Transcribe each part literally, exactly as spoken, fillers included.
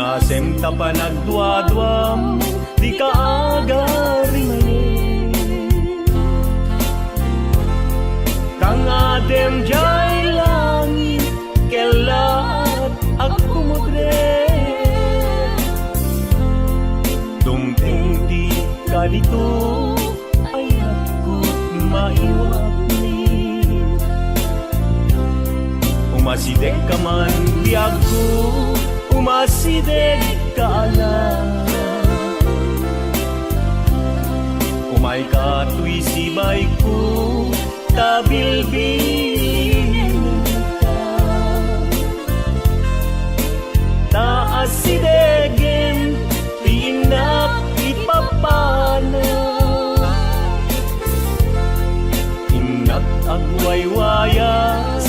Asem ta panagduaduam, dika agarimanen. Kangadem diay langit, kellaat agkumudrem. Dumteng ti kadito, ay agkut maiwatni. Umasidegka man, biagko, umasidegka a la. Umayka toy sibayko, ta bilbilinenka. Ta asidegen ti innak ipapana. Innak agwaywayas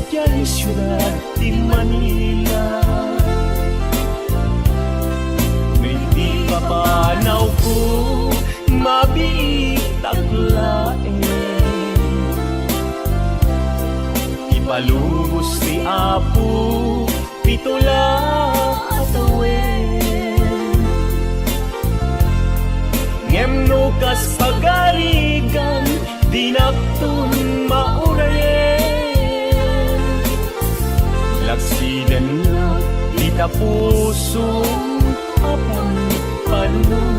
diay siudad ti Manila. No iti papanawko, mabiitak laeng. Ipalubos ti Apo, pito la a tawen. Ngem no kas pagarigan, dinakton maurayen. Laksidennak dita pusom a panpanuten.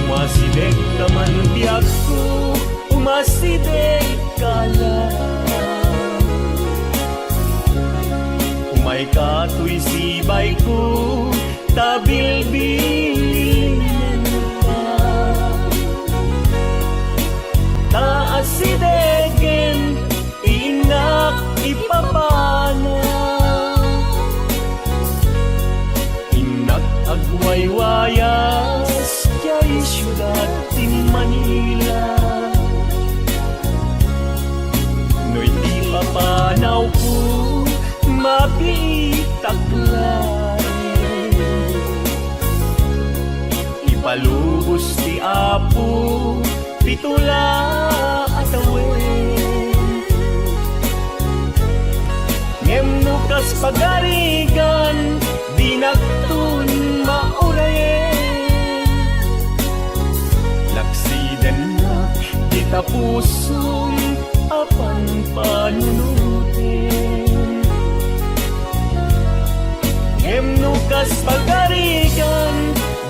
Umasidegka man, biagko, umasidegka la. Umayka toy sibayko, ta bilbilinenka. Ta asidegen ti innak ipapana. Innak agwaywayas diay siudad ti Manila. No iti papanawko, mabiitak laeng. Ipalubos ti Apo, pito la a tawen. Ngem no kas pagarigan, dinakton maurayen. Laksidennak dita pusom a panpanunuten. Ngem no kas pagarigan,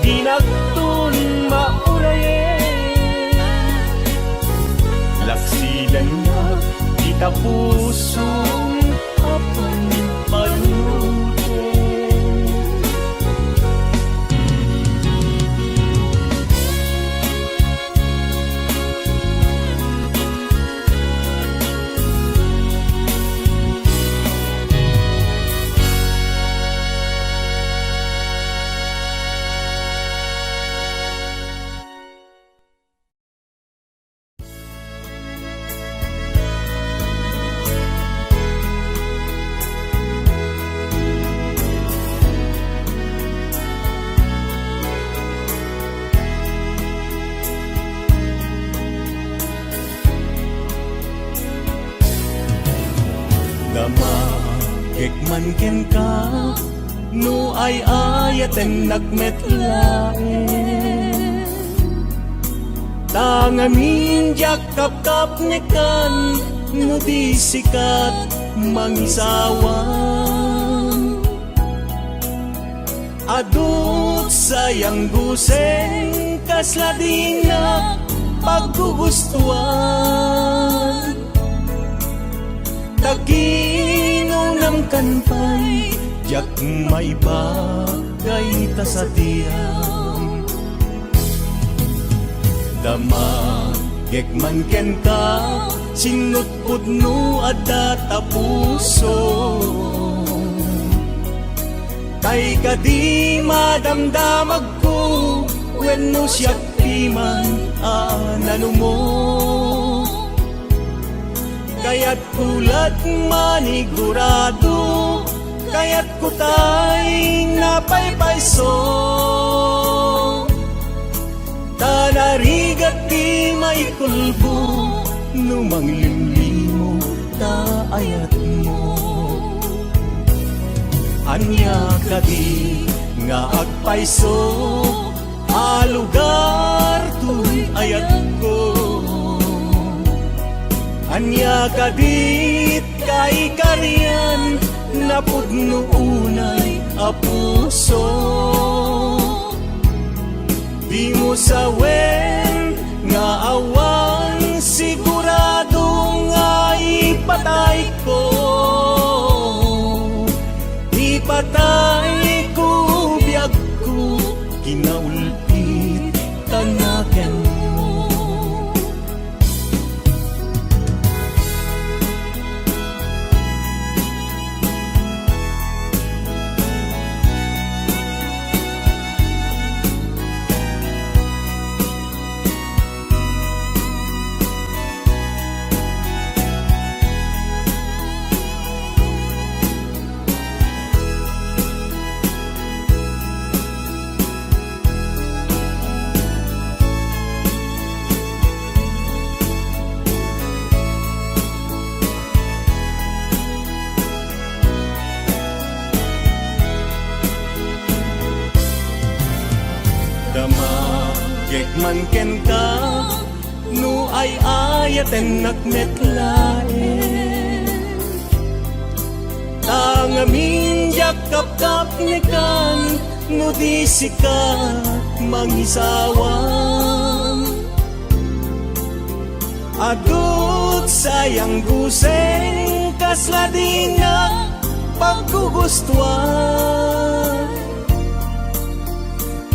dinakton maurayen. Laksidennak dita pusom a panpanunuten. Damagek man kenka, no ay-ayatennak met laeng. Ta ngamin diak kapkapnekan no di sikat mangisawa. Adu ti sayang, Guseng, kasla dinak paggugustuan. Ta kinunamkan pay, diak maibagay ta sadiam. Damag Gek man kenka, sinutputno adda ta puso. Tay kadi madamdamagko, wenno siak ti man a nanumo. Kayatko lat manigurado, kayatko tay napaypayso. Ta narigat ti maikulbo no manglimlimo ta ayatmo. Ania kadi nga agpayso a lugar toy ayatko? Ania kadit kaikarian napudno unay a puso? Dimo sawen nga awan sigurado nga ipatayko. Ipatayko biagko, kinaulpit ta nakenmo. Damagek man kenka no ay-ayatennak met laeng. Ta ngamin diak kapkapnekan no di sika mangisawam. Adut sayang guseng kasla dinak paggugustuan.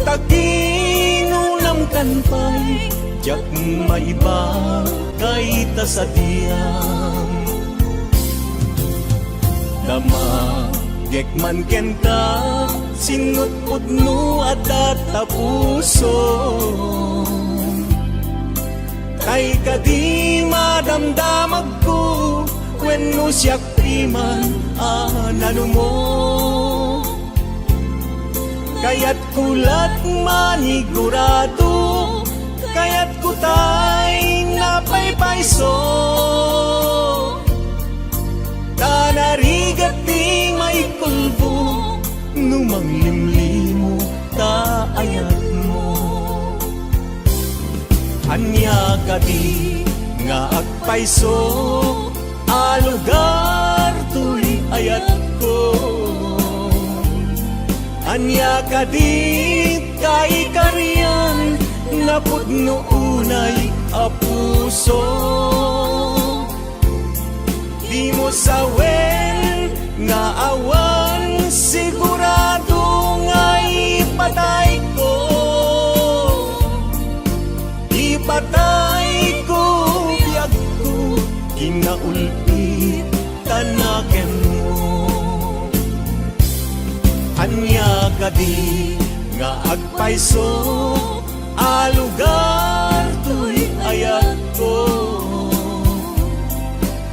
Ta kinunamkan pay, diak maiba kayta sadiam. Damagek man kenka, sinutputno adda ta puso. Tay kadi madamdamagko, wenno siak ti man a nanumo. Kayatko lat manigurado, kayatko tay napaypayso. Ta narigat ti maikulbo no manglimlimo ta ayatmo. Ania kadi nga agpayso a lugar toy ayatko? Ania kadi kaikarian napudno unay a puso? Dimo sawen nga awan sigurado nga ipatayko. Ipatayko biagko, kinaulpit ta nakenmo. Ania kadi nga agpayso a lugar toy ayatko?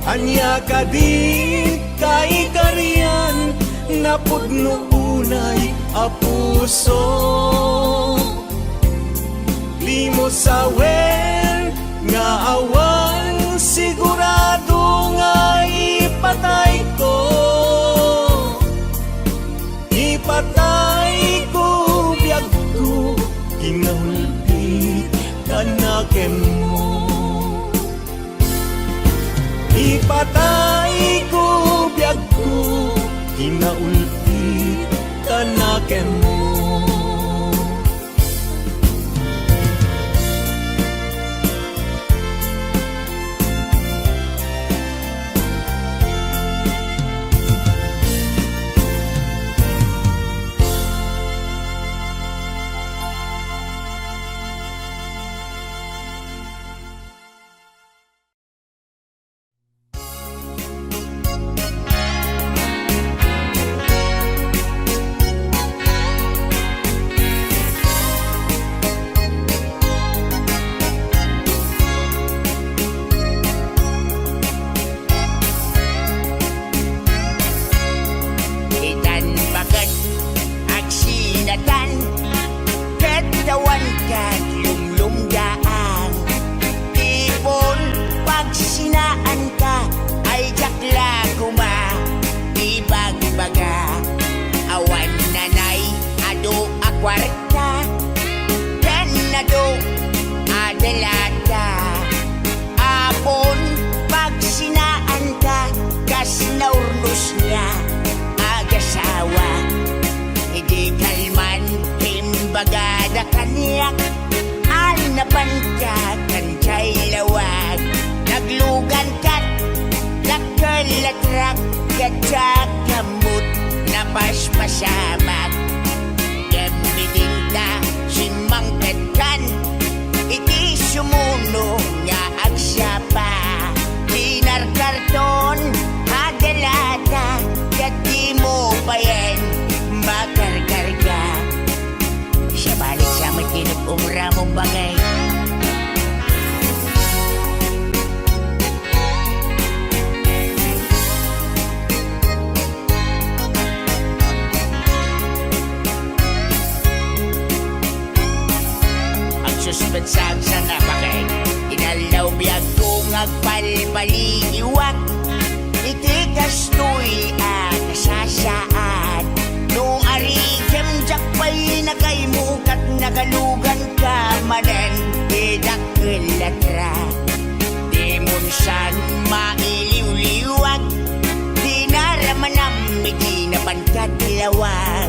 Ania kadi kaikarian napudno unay a puso? Dimo sawen nga awan sigurado nga ipatayko. Ipatayko biagko, kinaulpit ta nakenmo. Ipatayko biagko, kinaulpit ta nakenmo. Agada kaniak, alnabanka kan jay lawag. Naglugankat, dakkel a trak, ket diak ammot napaspasamak. Ngem idinta simmangpetkan iti sumuno nga agsapa. Dinarkarton a dalata, ket dimo payen makarkarga. Siya balik sa may tinupong ramong bagay. Agsuspetsa agsanna, bakay. Inaldaw biagko nga agbalbaliiwak iti kastoy a kasasaad. No arikem diak pay nakaimukat, nagaluganka manen ti dakkel a trak. Dimon san mailiwliwag, dinaramanam iti napan kadlawag.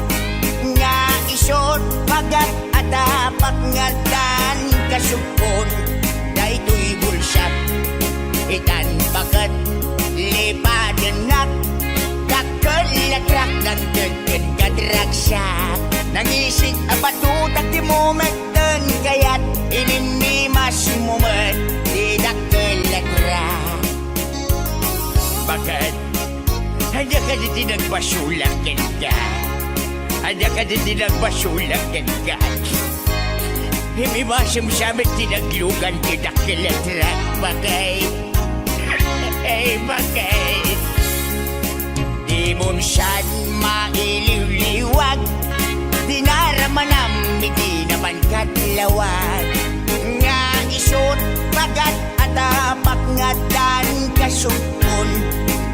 Nga isut pagat a tapak nga addan kasugpon daytoy bulsak. Itan paket lipatennak, dakkel a trak nangted ken kadragsak. Nangisig a batutak ti mumet ten kayat, inimmimasmo met ti dakkel a trak. Baket, ania kadi ti nagbasolak kenka? Ania kadi ti nagbasolak kenka? Immimasem sa met ti naglugan ti dakkel a trak, bakay. Hey, bakay. Dimon san mailiwliwag, dinaramanam iti napan kadlawag. Nga isut pagat a tapak nga addan kasugpon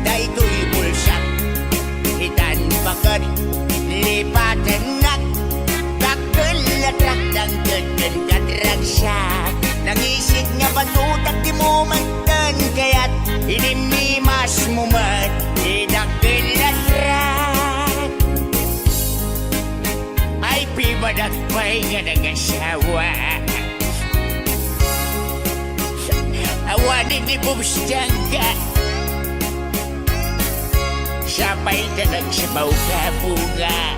daytoy bulsak. Itan paket lipatennak, dakkel a trak nangted ken kadragsak. Nangisig nga batutak ti mumet ten kayat, inimmimasmo met ti dakkel a trak. Ay, pibadak pay nga nagasawa. Awanen ni Bobs Jangga. Siya pay ti nagsibaw ka, bunga.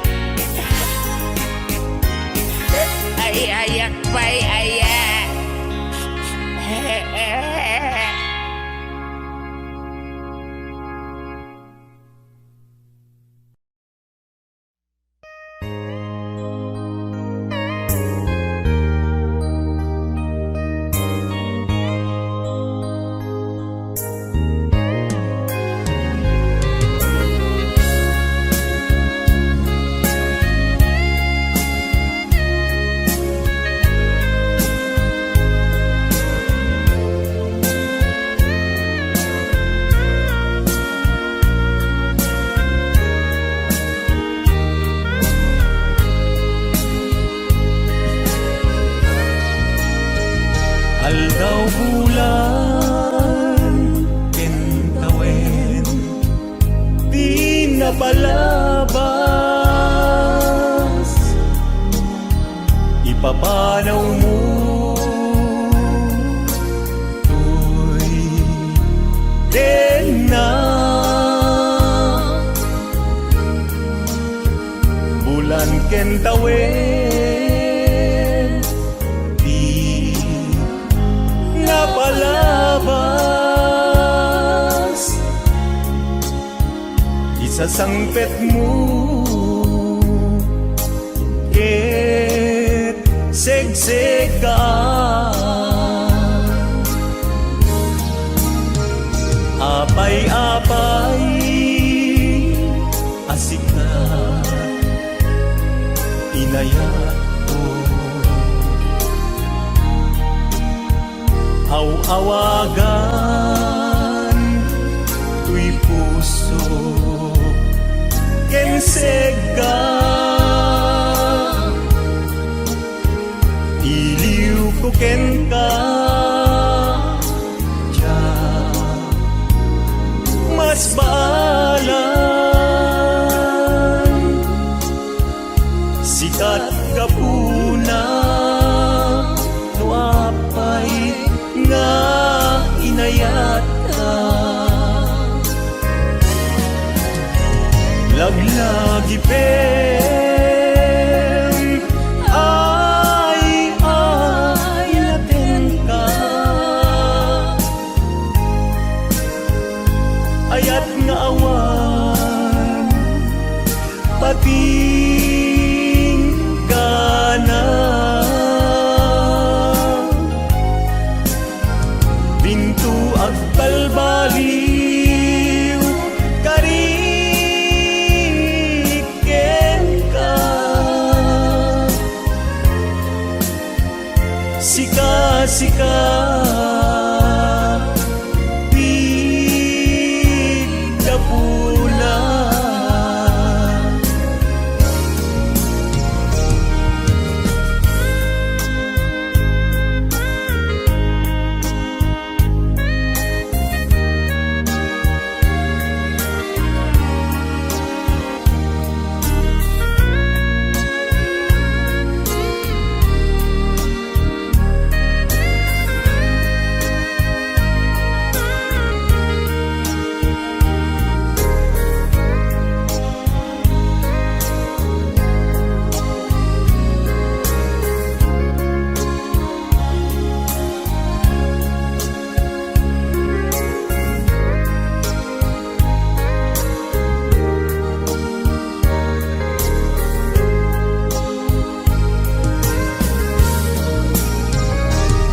Ay, ayak pay, aya. Aldaw, bulan ken tawen ti napalabas. Ipapanawmo toy tenna. Bulan ken tawen ti napalabas. Isasangpetmo ket segseggaan. Apay-apay a sika, inayatko. Aw-awagan toy puso ken segga. Iliwko kenka, diak masbalan. Sikat gapu Pen, ay, ay, ayatenka. Ayat nga awan patinggana. Dinto agbalbaliw, kari kenka. Sika, sika, ti gapuna.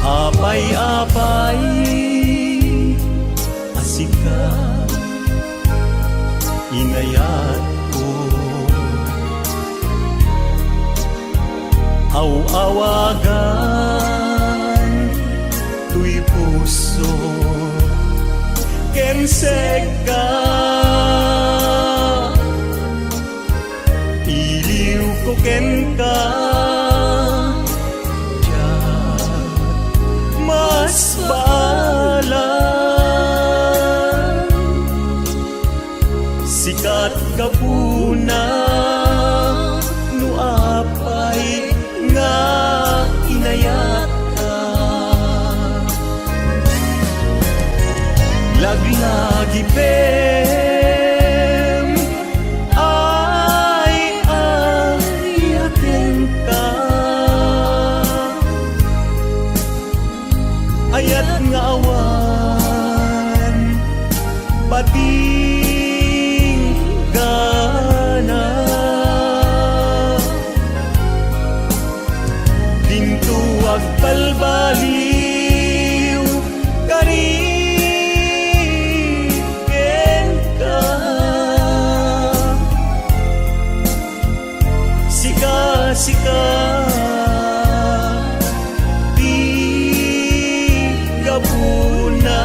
Apay, apay, a sika, inayatko. Aw-awagan toy puso ken sekka. Iliwko kenka, diak mas balang. Sika ti gapuna no apay nga inayatka. Laglagipem, ay, ay, ayatenka. Ayat nga awan patinggana. Dinto agbalbaliw, kari kenka. Sika, sika, ti gapuna.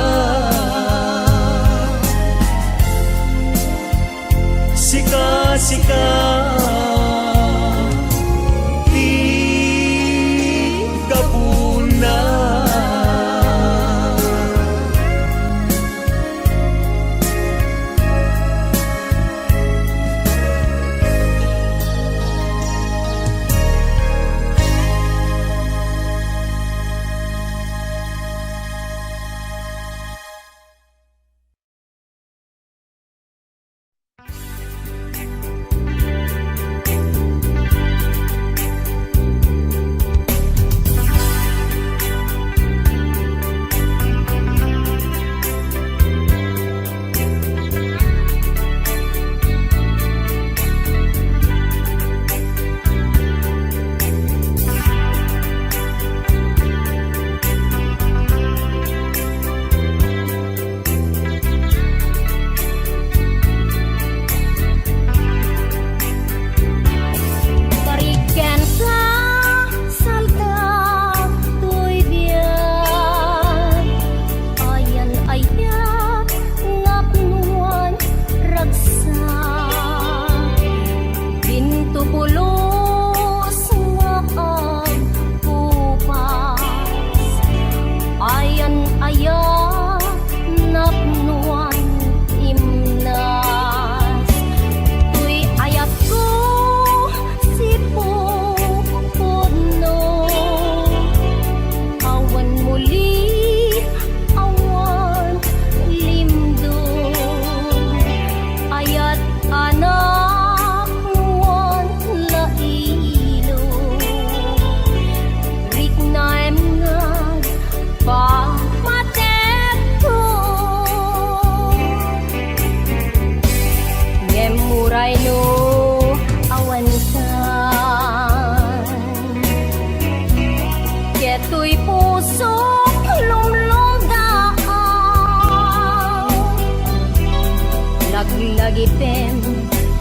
Ipem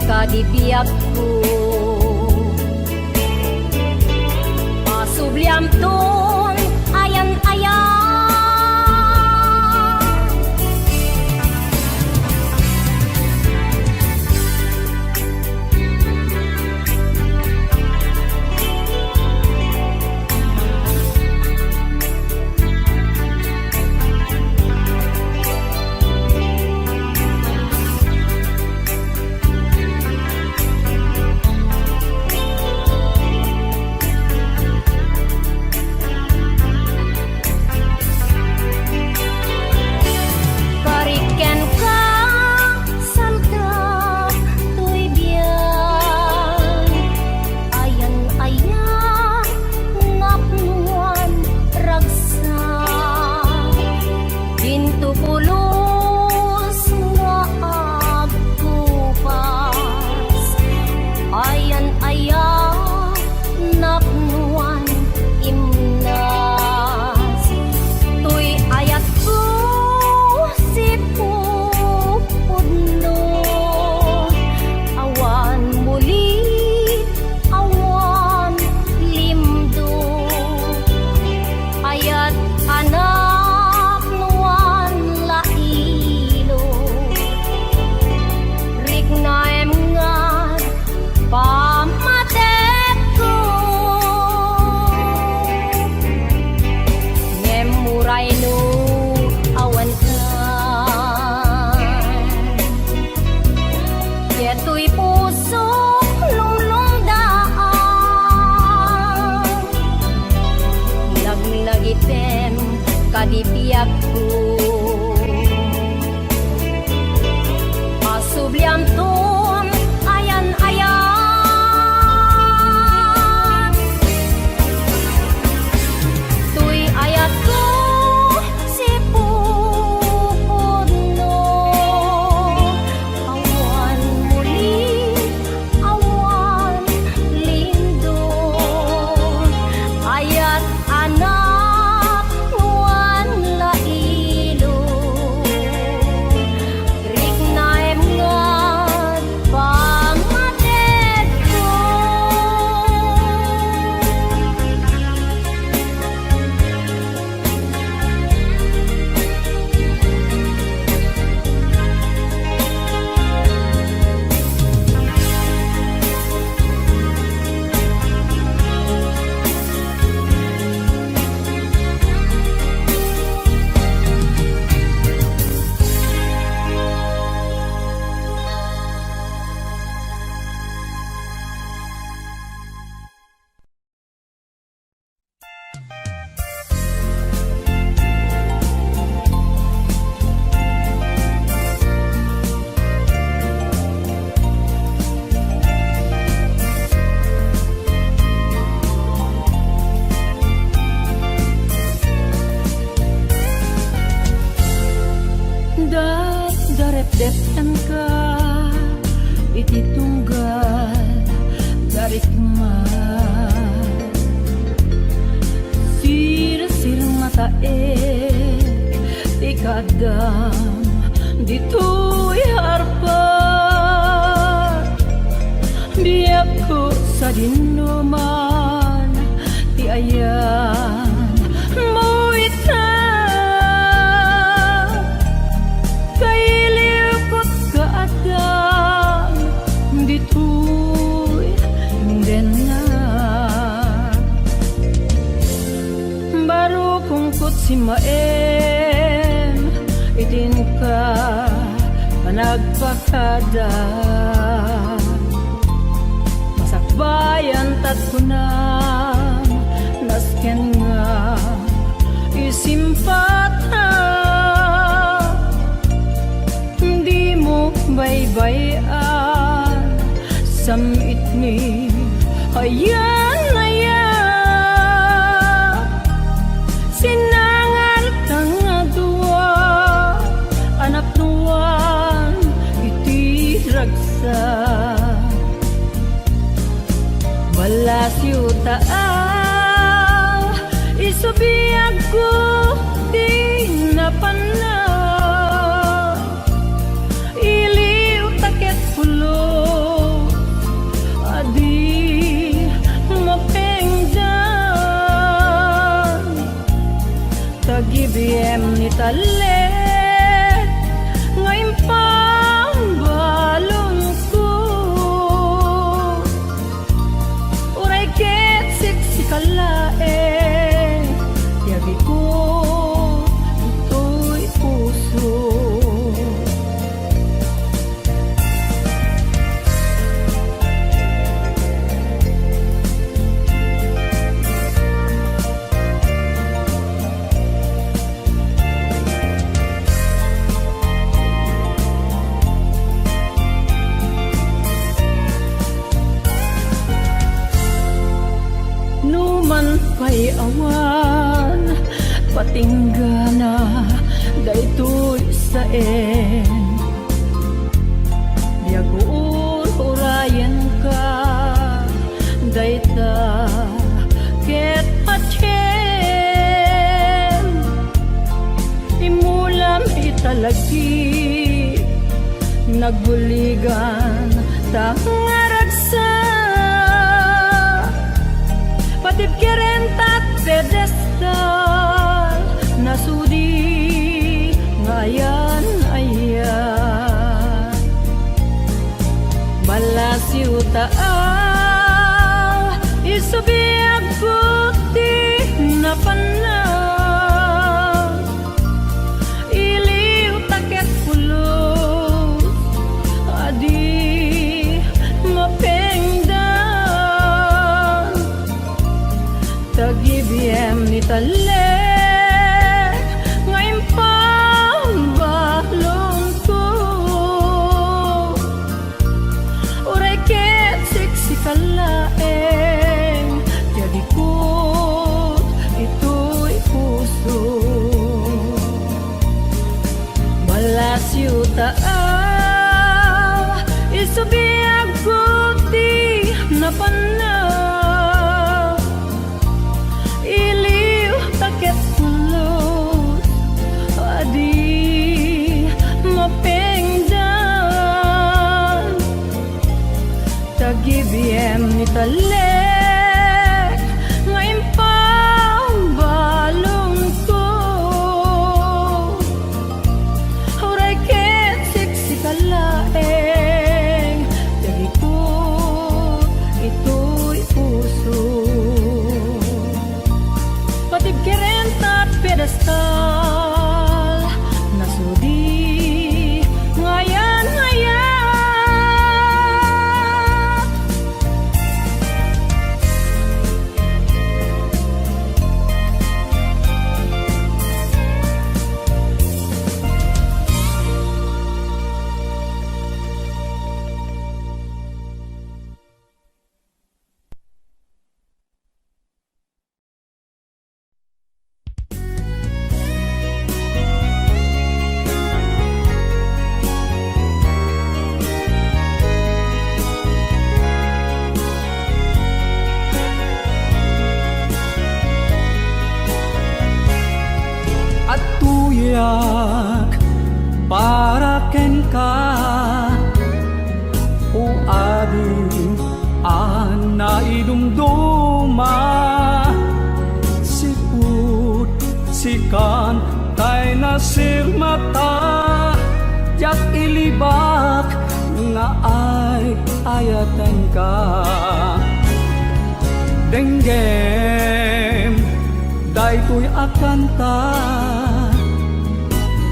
kadi biagko. Asubliamton ayan-aya. Kari kenka, saltak toy biag. Ayan-aya, napnoan ragsak. Dinto pulos nga agkupas. Ayan-aya, napnoan imnas. Toy ayatko, sipupudno. Awan muli, awan limdo. Ayat a napnoan la ilo. Riknaem nga pammatekko. Ngem uray no awankan, detoy pusok lumlumdaan. Nagnagitem kadi biagko. Asubliamton ayan-aya. Toy ayatko, sipupudno. Awan muli, awan lindon. Ayat a napnoan la ilo. Riknaem nga pammatekko. Dardarepdeptanka iti tunggal darikma. Sirsirmataek ti kaaddam ditoy arpa. Biagko sadino man ti ayan mo ita. Kailiwkot kaaddam ditoy denna. Baro kungkot simmaem iti inka panagpakada. Masakbayan ta kunam nasken nga isimpata. Dimo baybay-an, sam-itmi ayan-aya. Sinangalta nga dua a napnoan iti ragsak. Ballasiw ta a, isu biagko ti napanna. Iliwta Awan patinggana daytoy saen. Diak ur-urayenka dayta ket patien. Imulam ita lagi, nagbuligan ta nga ragsak. Patibker enta pedestal, nasudi nga ayan-ayat. Balasiw ta a, isu biagko ti napanna. Iliw ta ket pulos a di mapengdan. Tagibiem ni talek nga impambalonko. Uray ket siksika laeng ti agikut itoy puso. Balasiw ta a, isu biagko ti napanna. Iliw ta ket pulos a di mapengdan. Tagibiem ni talek nga impambalonko. Uray ket siksika laeng ti agikut itoy puso. Patibker enta pedestal, nasudi nga ayan-ayat. Agtuyak para kenka, O Adi a naidumduma, sipud sikan tay nasirmata, diak ilibak nga ay-ayatenka. Denggem daytoy a kanta,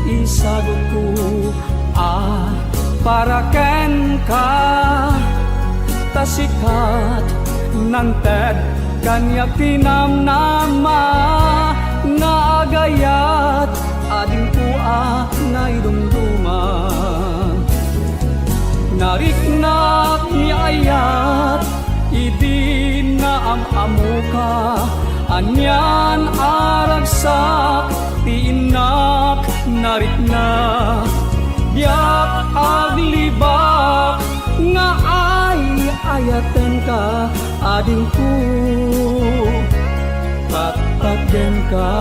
isagutko a para kenka, ta sikat, nanted kaniak ti namnama nga agayat, adingko a naidumduma. Nariknak ni ayat, idi naam-amoka, anian a ragsak ti innak, narikna. Diak aglibak nga ay-ayatenka, adingko patpatgenka.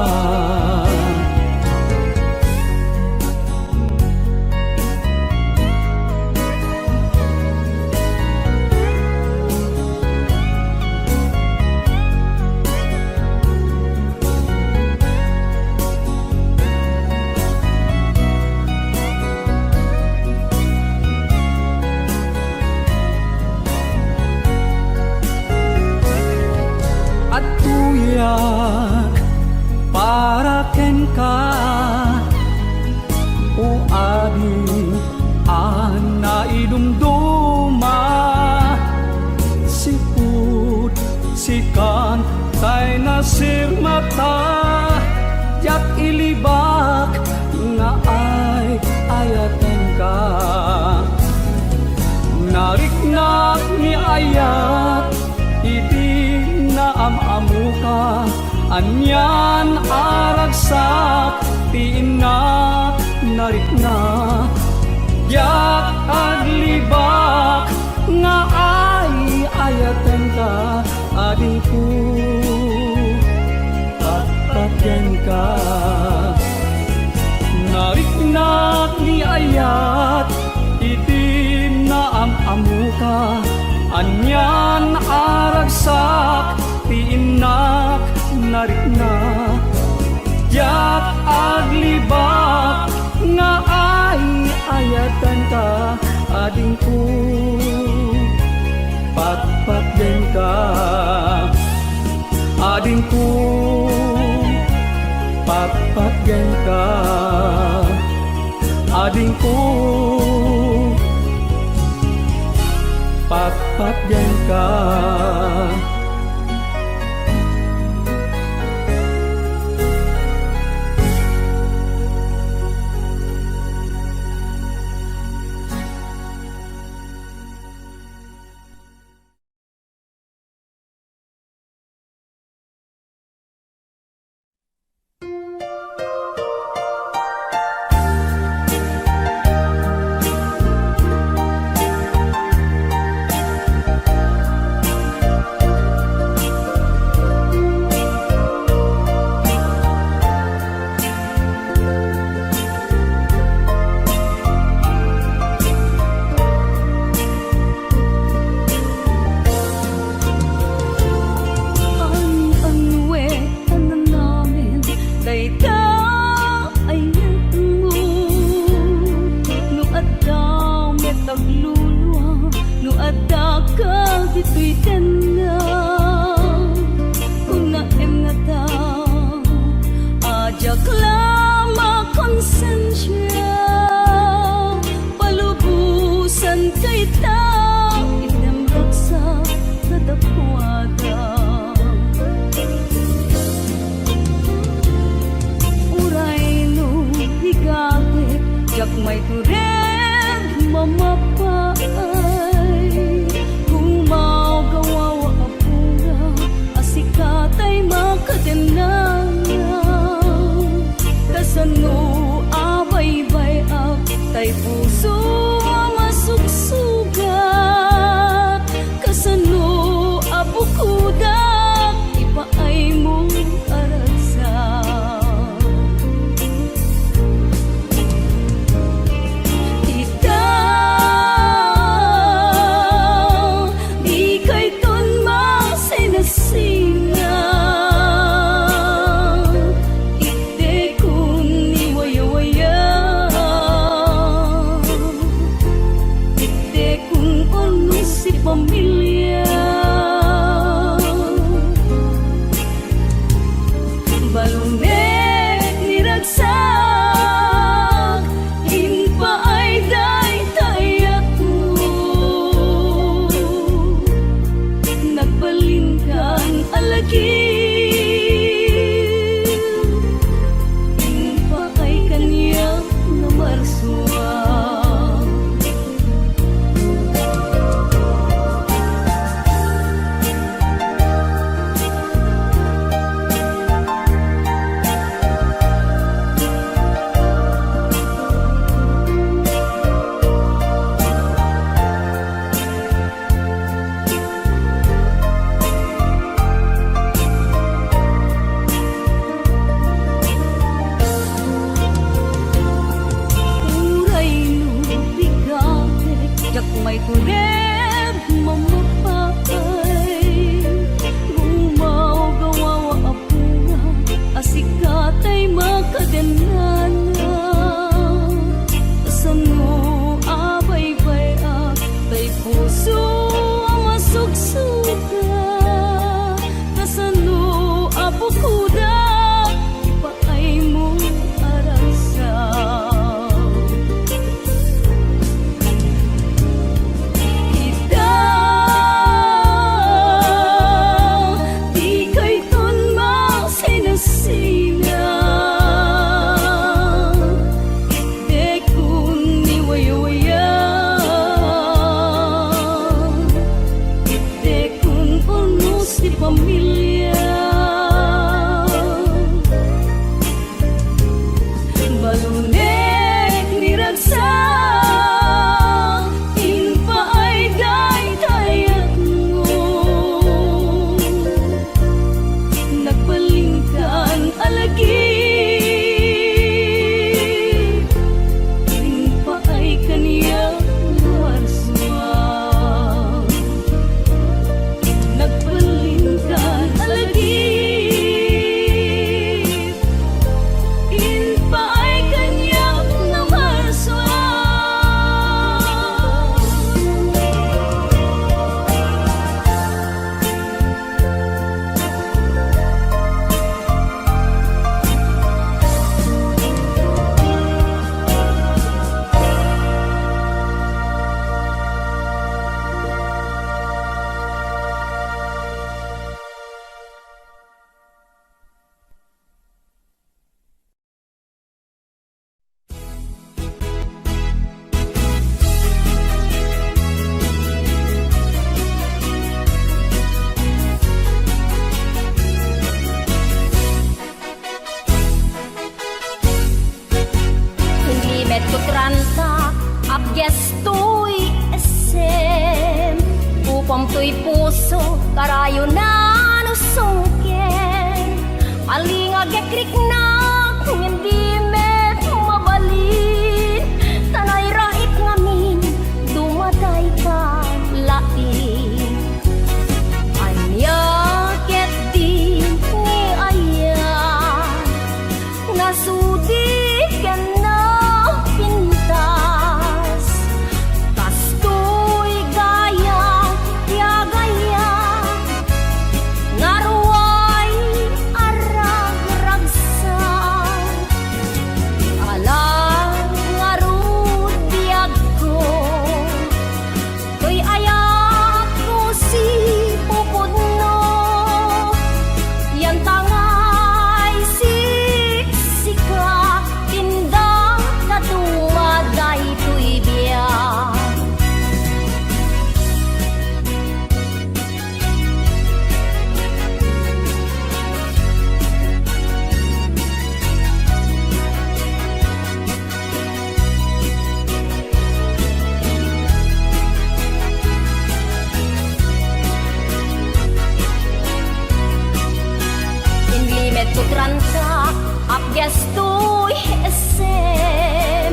Agtuyak para kenka, O Adi a naidumduma, sipud sikan tay nasirmata, diak ilibak nga ay-ayatenka. Nariknak ni ayat, idi naam-amoka, Anian a ragsak ti innak narikna, diak aglibak nga ay-ayatenka, adingko, patpatgenka. Nariknak ni ayat iti naam-amoka, anian a ragsak ti innak narikna. Diak aglibak nga ay-ayatenka, adingko, patpatgenka. Adingko, patpatgenka. Adingko, patpatgenka. An-anwe a nanamen dayta a yegmo. No adda met aglulua, no adda ka ditoy tengnga, kunaem ngata a diak la makonsensia. Palubosan dayta item ragsak kadakuada. Uray no rigatek, diak maitured mamapaay. Kung mawgawawa a pura, a sika tay makadenna. Kasano a baybay-ak tay puso a masuksugat? Kasano a bukodak ipaaymo a ragsak? Ita Kutranta, apgestoy essem. Kukuam toy puso, karayo na no sungkem. Aling agekriknak, ngem di met mabalin. Ta nairait ngamin, dumadayta laing. Ania ketdi ni aya? Nasudi ken napintas. Kastoy gayam ti agayat, nga ruay a ragragsak. Ala ngarud biagko, toy ayat ko sipupudno. Yantangay siksika, tinda ta dumadaytoy biag. Inlimet ko tranta, apgestoy essem.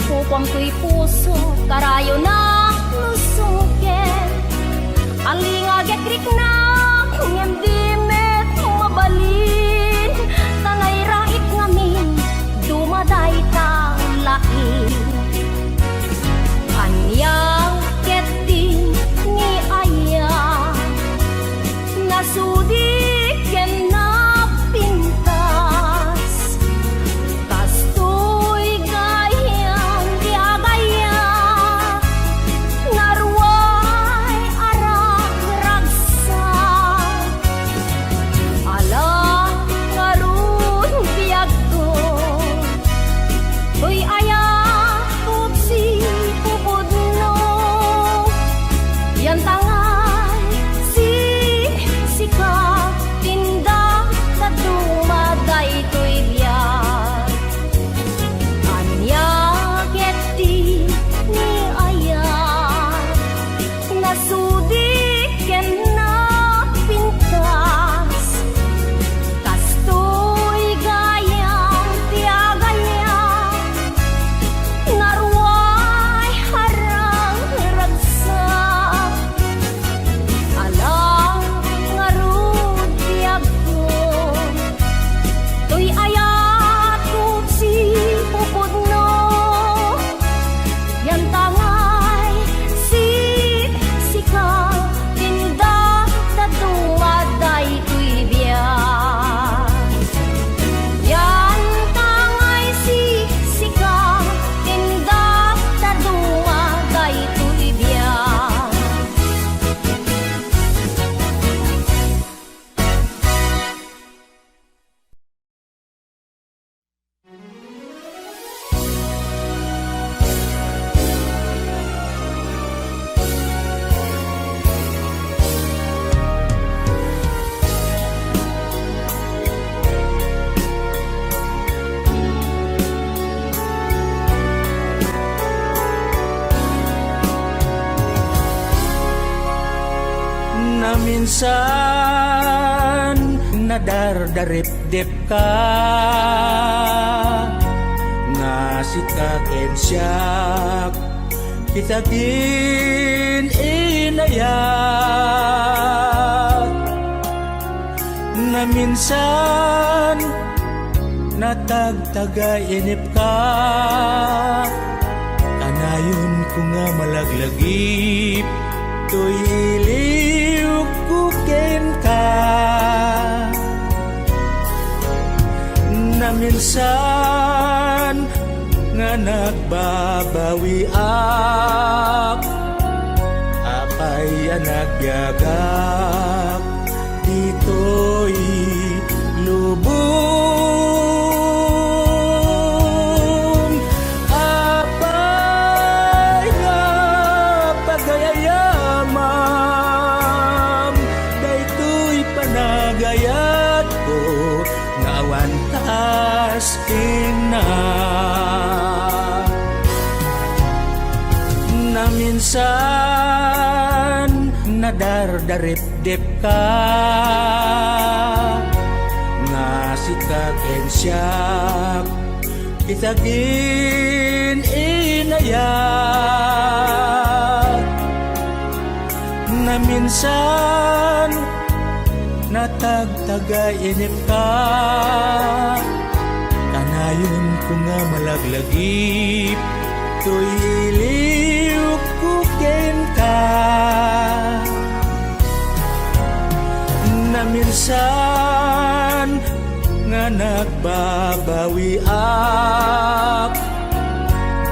Kukuam toy puso, karayo na no sungkem. Aling agekriknak, ngem di met mabalin. Ta nairait ngamin, dumadayta laing. Ania ketdi ni aya? Nasudi ken napintas. Kastoy gayam ti agayat, nga ruay a ragragsak. Ala ngarud biagko, toy ayat ko sipupudno. Yantangay siksika, tinda ta dumadaytoy biag. Ania ketdi ni aya? Nasudi ken napintas. Kastoy gayam ti agayat, nga ruay a ragragsak. Ala ngarud biagko, toy ayat ko sipupudno. Yantangay siksika, tinda ta dumadaytoy biag. Yantangay siksika, tinda ta dumadaytoy biag. Naminsan, nadardaripdipka, nga sika ken siak, kita kin inayat. Naminsan, natagtagay inipka, kanayonko nga malaglagip toy iliwko kenka. Naminsan nga nagbabawiak, apay a nagyagak ditoy lubong. Apay nga pagayayamam daytoy panagayatko nga awan ta astina. Minsan nadardaripdipka nga sika ken siak, kita gin inayat. Na minsan natagtagainipka, kanayonko nga malaglagip toy iliwko kenka. Na minsan nga nagbabawiak,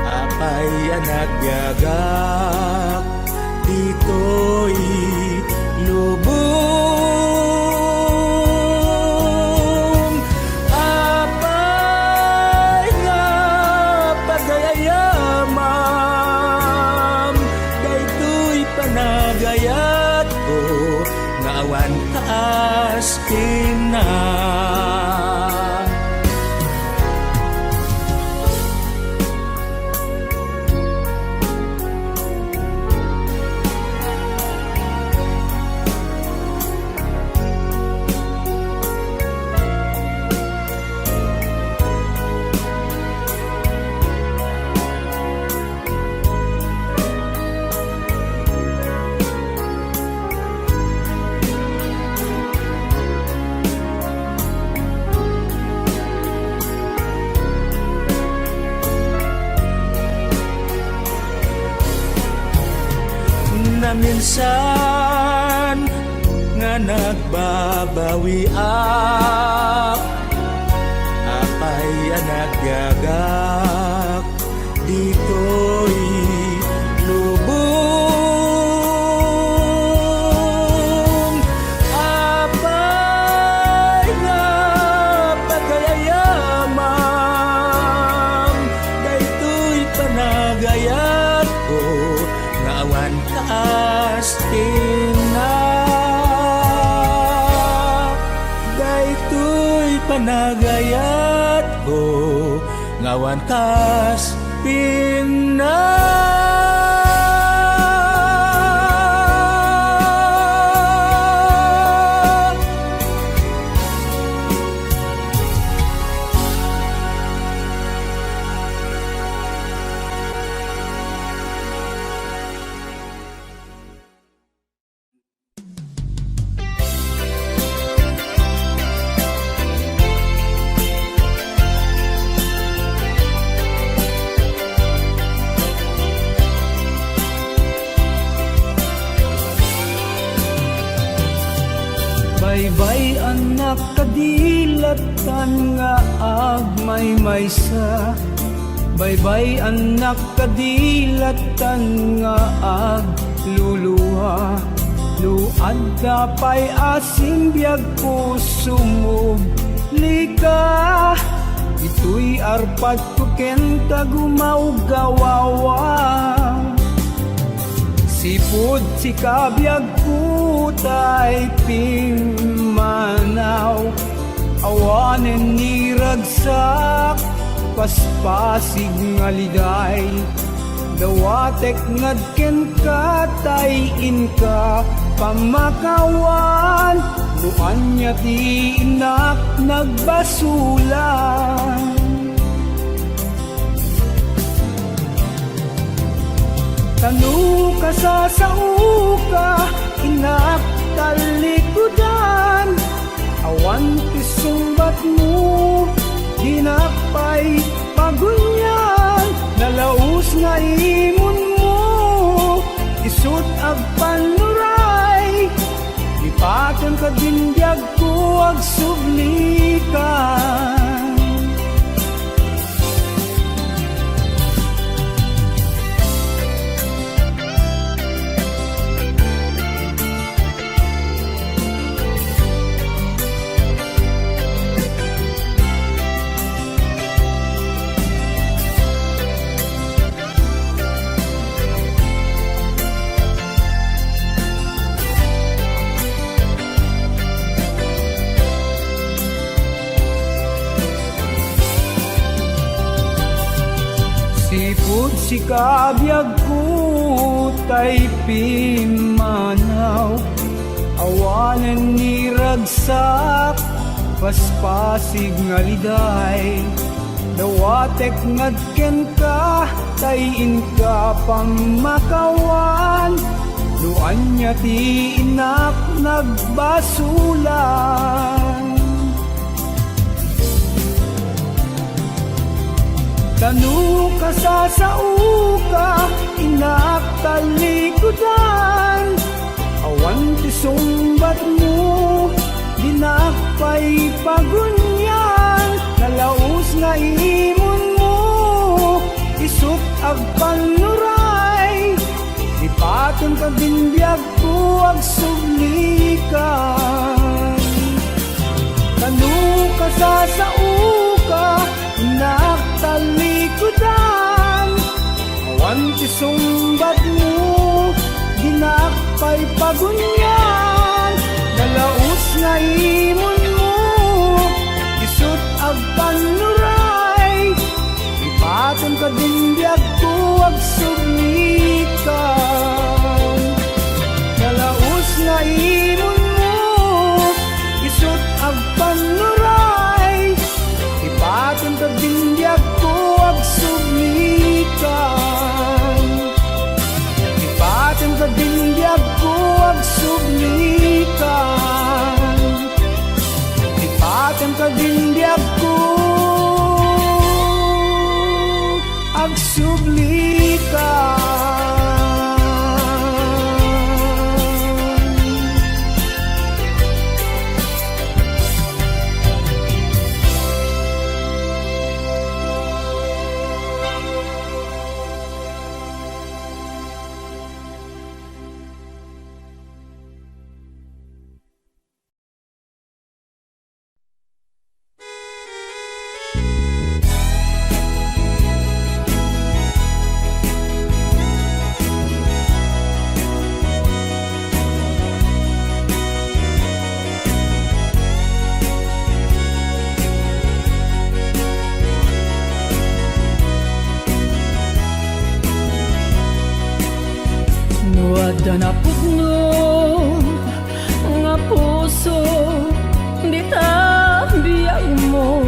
apay a nagyagak ditoy lubong. Apay nga pagayayamam daytoy panagayatko nga awan kaasina. Na minsan nga nagbabawiak, apay a nagyagak ditoy lubong. Apay nga pagayayamam daytoy panagayatko nga awan kaasina. Daytoy panagayatko nga awan kaasina. Baybay-annak kadi latan nga agmaymaysa. Baybay-annak kadi latan nga agluluha. No adda pay a simbiagko, sumublika. Ditoy arpadko kenka gumawgawawa. Sipud sika biagko tay pimmanaw. Awanen ni ragsak, paspasig nga liday. Dawatek ngad kenka tay inka pamakawan. No ania ti innak nagbasolan. Ta no kasasaoka, innak, tallikudan. Awan ti sungbatmo, dinak pay pagunian. Nalaus nga imunmo, isut' agpannuray. Ipatem kadin biagko, agsublika. Ipud sika, biagko, tay pimmanaw, awanen ni ragsak, paspasig nga liday. Dawatek nga kenka, tay inka pammakawan, no ania ti inak nagbasolan. Ta no kasasaoka, inak talikudan, awan ti sungbatmo, dinak pay pagunian. Nalaus nga imunmo, isut' agpannuray, ipatemka din biagko, agsublikan. Ta no kasasaoka, inak talikudan, awan ti sungbatmo, dinak pay pagunian. Nalaus nga imunmo, isut' agpannuray, ipatemka din biagko, agsublikan. Nalaus nga imunmo, isut' agpannuray, ipatemka din biagko, agsublikan. Ipatemka din biagko, agsublikan. Ipatemka din biagko, agsublikan. No adda napudno nga puso dita biagmo,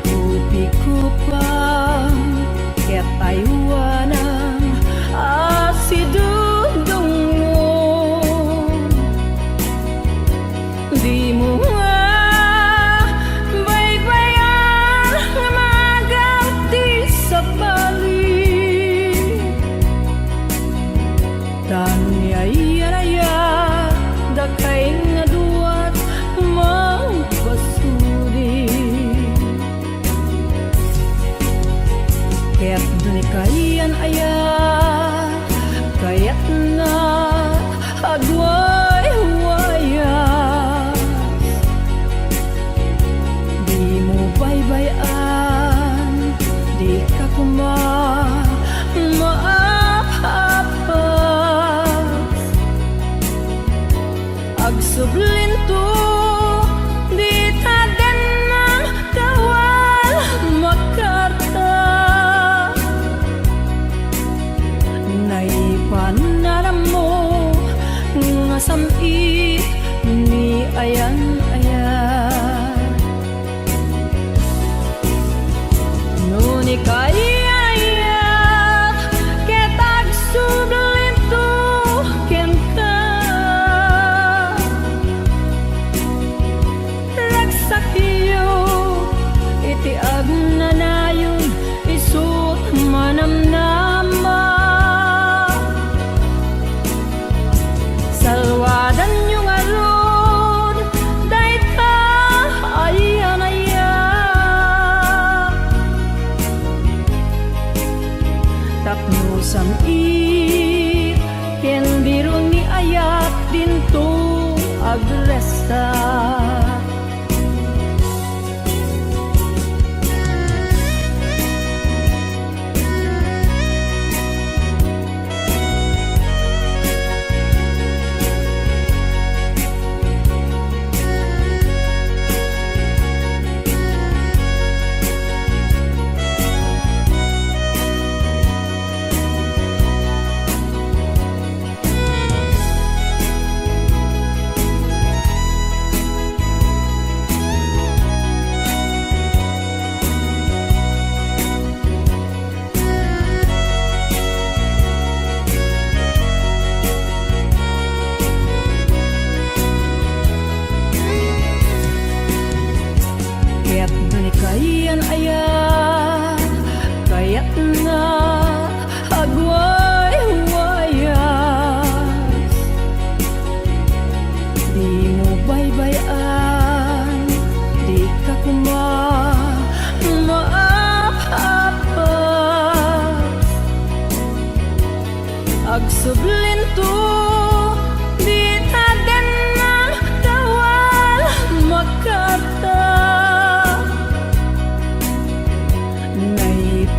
kupikupam ket aywanam a sidudongmo. Dimo nga baybay-an nga maagaw ti sabali. Ta no ni ayan-ayan dakay nga duat mangpasuli. Ket no ni kayan-ayan kayatna agwaywayas, dimo baybay-an, dika koma maap-apas. Agsublinto dita dennan kawal makarta. Naipan a nammo nga sam-it ni ayan-ayan. No ni kayayat ket agsublinto kenka, ragsakyo iti agnanayon, isut' manamnama. Salwadanyo ngarud dayta ayan-ayan. Tapno sam-it ken diro ni ayat dinto agresta.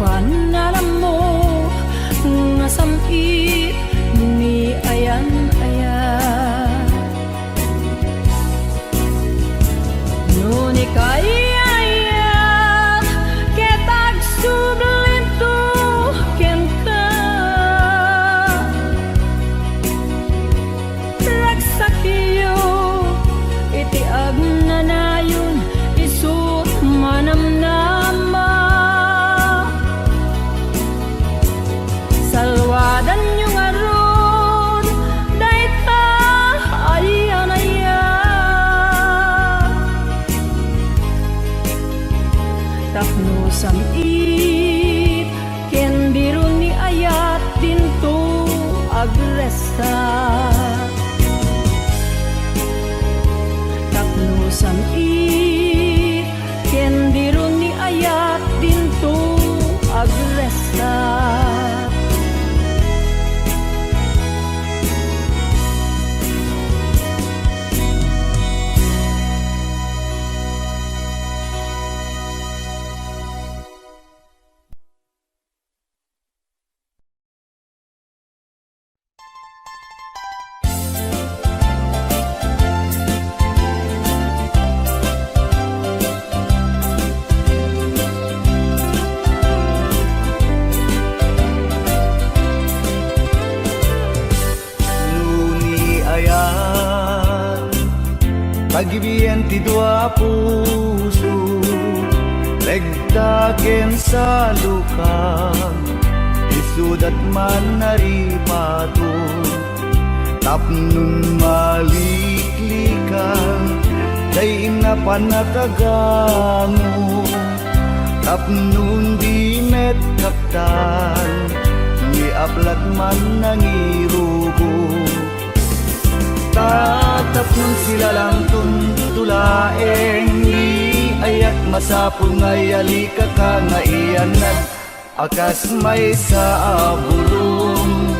Panalammo nga sam-it ni ayan-ayan. No ni kayayat ket agsublinto kenka. Ragsakyo iti agnanayon, isu manamnama. Salwadanyo ngarud dayta ayan-ayan. Tapno sam-it ken diro ni ayat dinto agresta. Tapno sam-it ken diro ni ayat dinto agresta. No ni ayat, pagibien ti dua a puso, regta ken salukag, isudat man a ripato. Tapnon maliklikan, dayna pannakagango. Tapnon di met kaptan, ni aplat man nangirubo. Ta tapnon silalangton to laeng, ni ayat masapul nga iyalikaka nga iyanat a kas maysa a bulong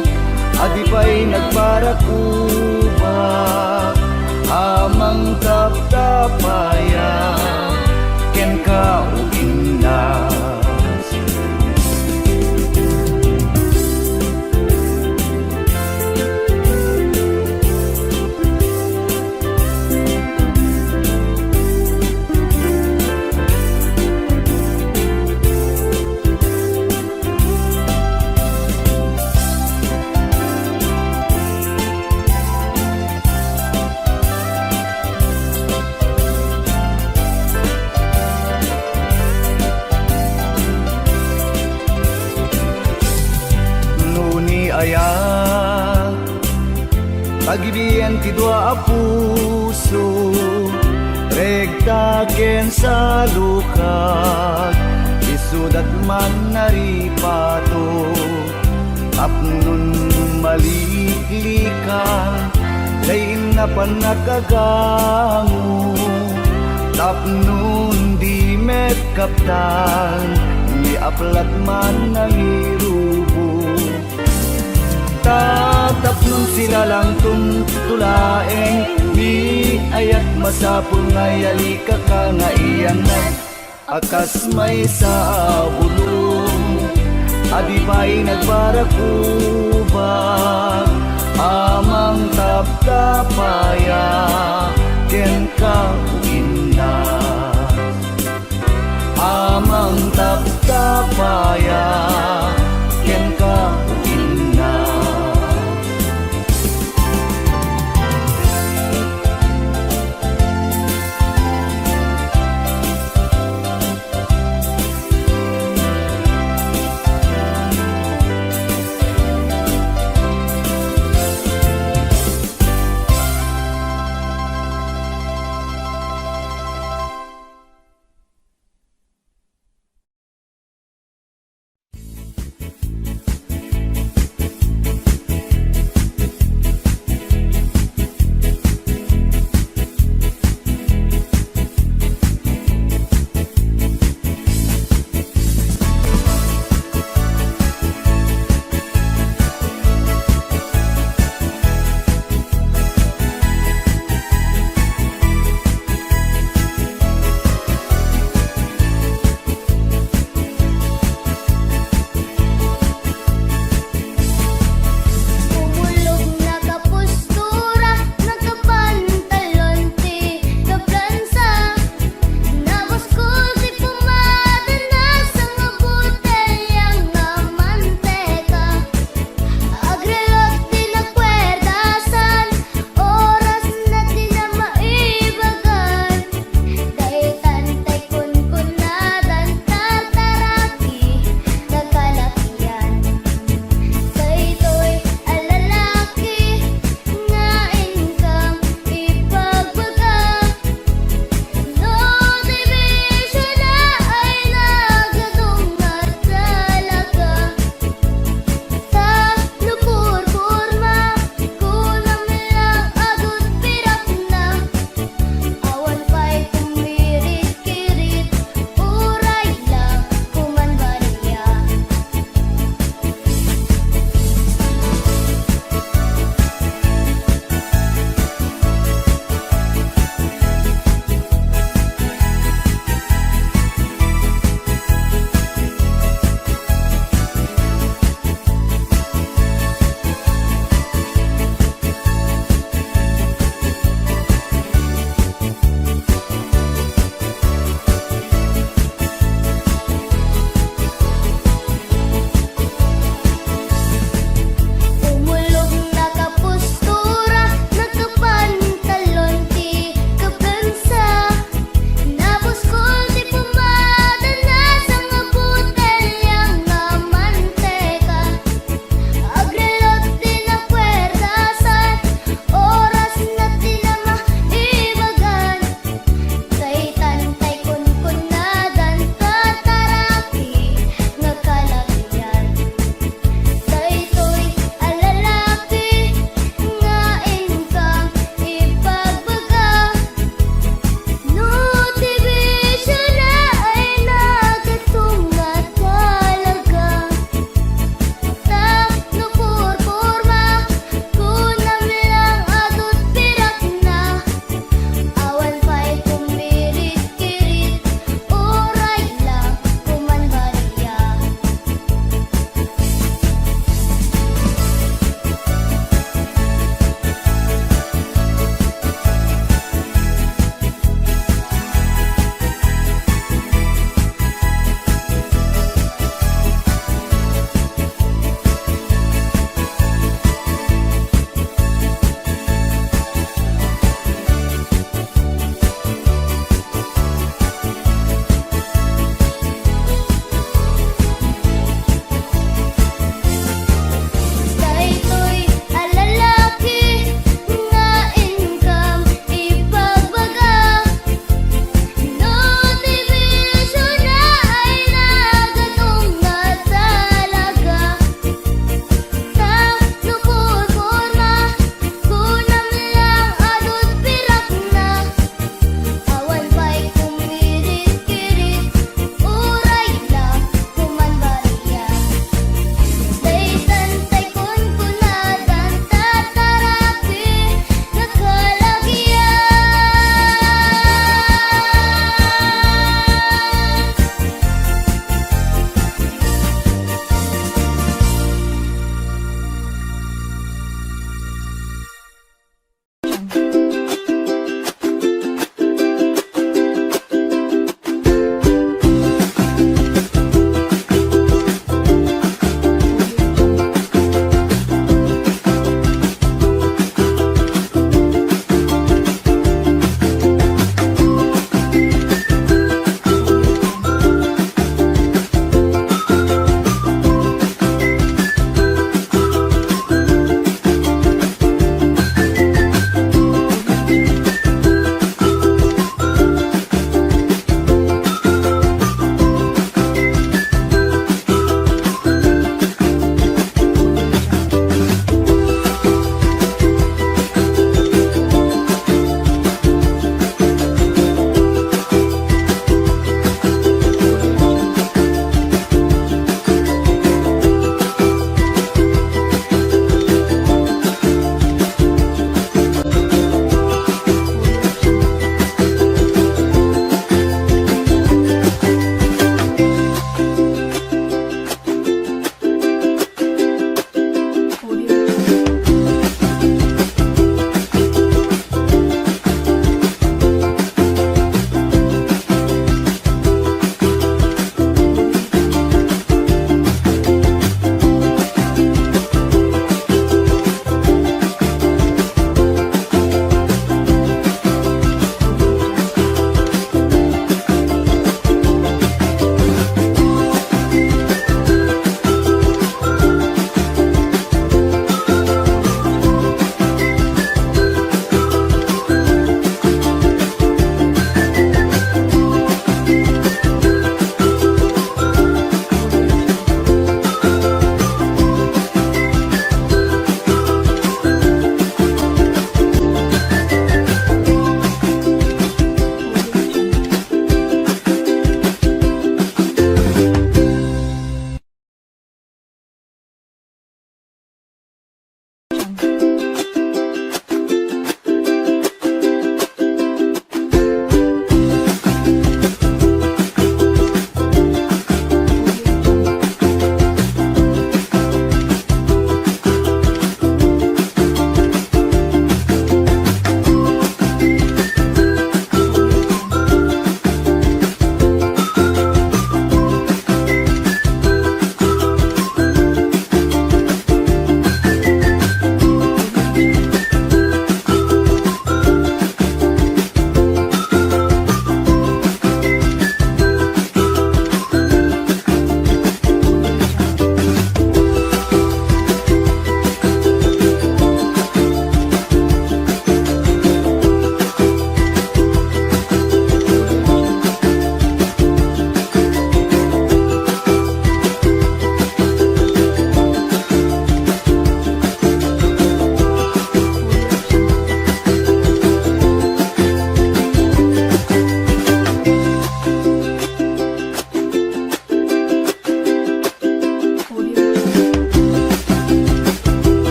a di pay nagparakubak a mangtaptapaya kenka, o Innas. No ni ayat, pagibien ti dua a puso, regta ken salukag, isudat man a ripato. Tapnon maliklikan, dayna pannakagango. Tapnon di met kaptan, ni aplat man nangirubo. Ta tapnon silalangton to laeng, ni ayat masapul nga iyalikaka nga iyanat a kas maysa a bulong a di pay nagparakubak a mangtaptapaya kenka, o Inna. A mangtaptapaya